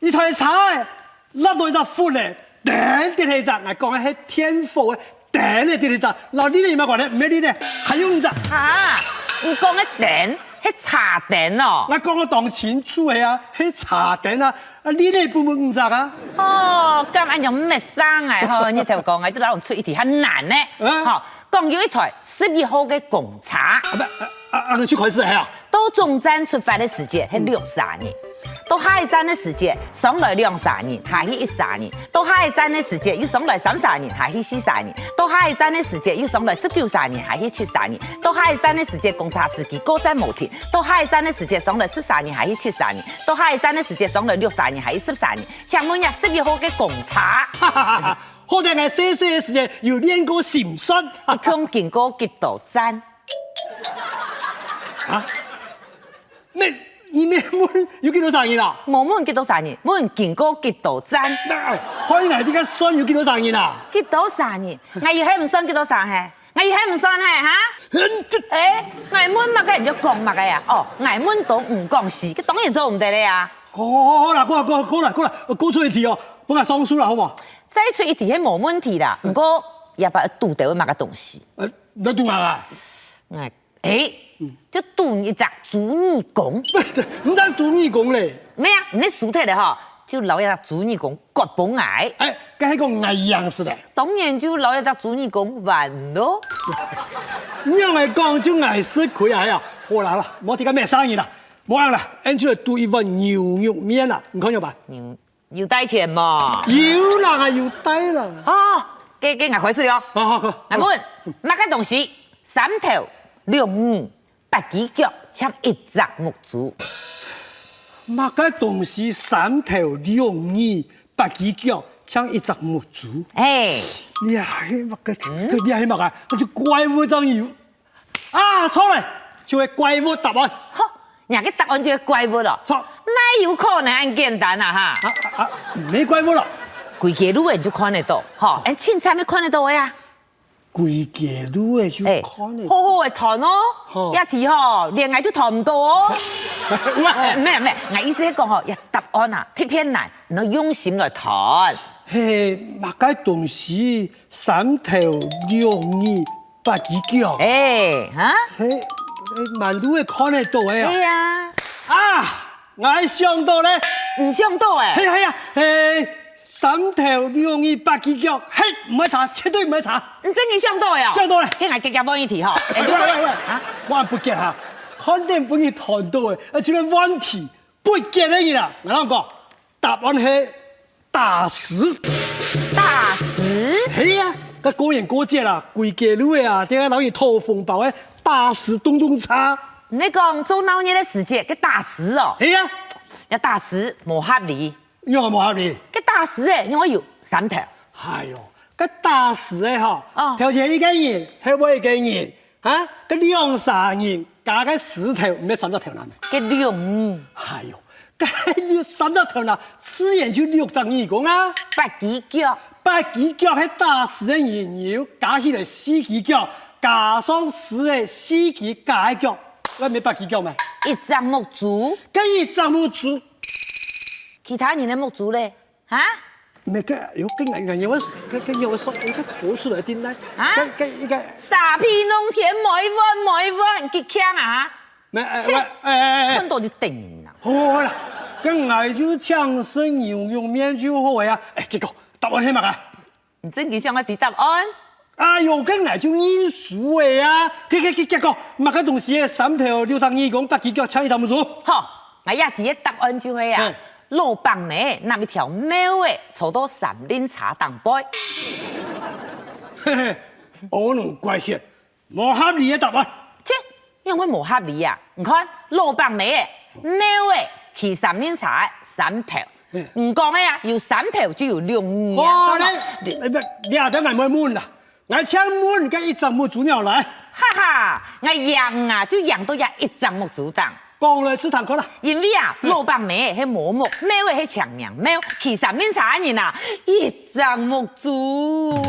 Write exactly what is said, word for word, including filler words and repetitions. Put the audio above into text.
一台車仔，落到一隻窟咧，叮跌下一隻，𠊎講个係電火个，叮咧跌下一隻，摎你呢有麼个關係？毋係你呢，還有五隻。哈，你講个叮，係車叮哦。𠊎講个當清楚个啊，係車叮啊，啊你呢分分五隻啊？哦，敢恁樣毋係生个吼，你頭講个，就摎人出一題較難呢。嗯。吼，講有一台十一號个公車。啊，不，啊，啊，啊，你就開始係啊？ 到總站出發个時節係六儕人，到下一站个時節上來兩儕人，下去一儕人，到下一站个時節又上來三儕人，下去四儕人，到下一站个時節又上來十九儕人，下去七儕人，到下一站个時節公車司機過站無停，到下一站个時節上來十儕人，下去七儕人，到下一站个時節上來六儕人，下去十儕人。請問一下，十一號个公車？好得𠊎細細个時節有練過心算。一共經過幾多站？ 啊？你，你無問有幾多儕人啊？無問幾多儕人，問經過幾多站。那，害𠊎這个算有幾多儕人啊？幾多儕人？𠊎又還毋算幾多儕嘿？𠊎又還毋算嘿，哈？嗯，這，欸，𠊎問麼个你就講麼个啊？哦，𠊎問東毋講西，這當然做毋得个啊。好，好，好啦，過來，過來，過來，過來，過出一題哦，分𠊎算數啦，好無？再出一題，係無問題啦。毋過，也不知堵著麼个東西。呃，你堵麼个啊？𠊎 欸，就堵一隻豬耳公。毋知豬耳公咧？無啊，你輸忒了吼，就摎一隻豬耳公割分𠊎。欸，該係講𠊎贏係咧？當然就摎一隻豬耳公完咯。你仰會講就𠊎食虧啊？哎呀，好啦好啦，莫提該麼儕人啦，無樣啦，俺就來堵一碗牛肉麵啦，你看有無？牛 有帶錢無？有啦，有帶啦。哦，該該𠊎開始了。好好好。𠊎問，麼个東西三頭六耳八支腳，像一隻目珠？麼个東西三頭六耳八支腳，像一隻目珠？欸，你啊，係麼个？你啊，係麼个？那就怪物章魚。 啊，著咧，就係怪物答案。吼，若个答案就係怪物咯。著。哪有可能恁簡單啊哈？啊啊，無怪物咯。歸街路仔就看得著，吼，恁清楚就看得著个啊。歸街路仔就看得著。好好仔揣哦，吼，這題吼，連𠊎就揣毋著哦。喂，無無，𠊎意思係講吼，這答案啊，特別難，你愛用心來揣。係麼个東西？ 三頭六耳八支腳。欸，哈？嘿，滿路仔看得著个啊。係啊。啊，𠊎想著咧。你想著欸？係啊係啊，嘿，三頭六耳八支腳，嘿，毋會差，絕對毋會差。你真个想著欸哦？想著咧。該𠊎遽遽問一題吼。欸，喂喂喂，啊？我毋會哈，看定分你揣著欸，啊，就來問題，毋會个人啊，𠊎同你講，答案係 打屎。打屎？係啊，該過年過節啊，歸街路仔啊，在該摎人討紅包个打屎咚咚鏘。你講做鬧熱个時節，該打屎哦？係啊。這打屎無合理。仰會無合理？該打屎仔，仰會有三頭？哎喲，該打屎仔吼，哦，頭前一個人，後尾一個人， 啊，該兩儕人加个屎頭毋係三隻頭那咩？該兩耳。哎喲，該三隻頭那，自然就六隻耳公啊。八支腳。八支腳係打屎个人有，加起來四支腳，加上屎仔四支加个腳，該毋係八支腳咩？一隻目珠。該一隻目珠。其他人个目珠咧？ 哈？毋係，該，哎喲，該𠊎，𠊎，𠊎，該，該，𠊎說，該吐出來定來。啊？該，該，一個，沙皮弄天，每碗，每碗，極強啊！毋係，哎，切，喂，哎，哎，哎。看著就頂人啊。好，好啦，該𠊎就請食牛肉麵就好个啊。哎，結果答案係麼个？你真个想愛知答案？ 哎喲，該𠊎就認輸个啊！去去去，結果麼个東西三頭六隻耳公，八支腳，像一隻目珠？吼，𠊎也知个答案就係啊，嘿。老伯姆拿一條貓仔坐到三輪車頂背。嘿嘿，烏龍怪穴，無合理个答案。切，仰會無合理啊？你看，老伯姆仔、貓仔、騎三輪車个三頭，嘿。你講个啊，有三頭就有六耳啊。好咧，你，你，你啊，等𠊎問啦。 𠊎請問該一隻目珠仰來？哈哈，𠊎贏啊，就贏到這一隻目珠頂。講來試聽看啦。因為啊，老伯姆係無目，貓仔係青盲貓，騎三輪車个人啊，一隻目珠。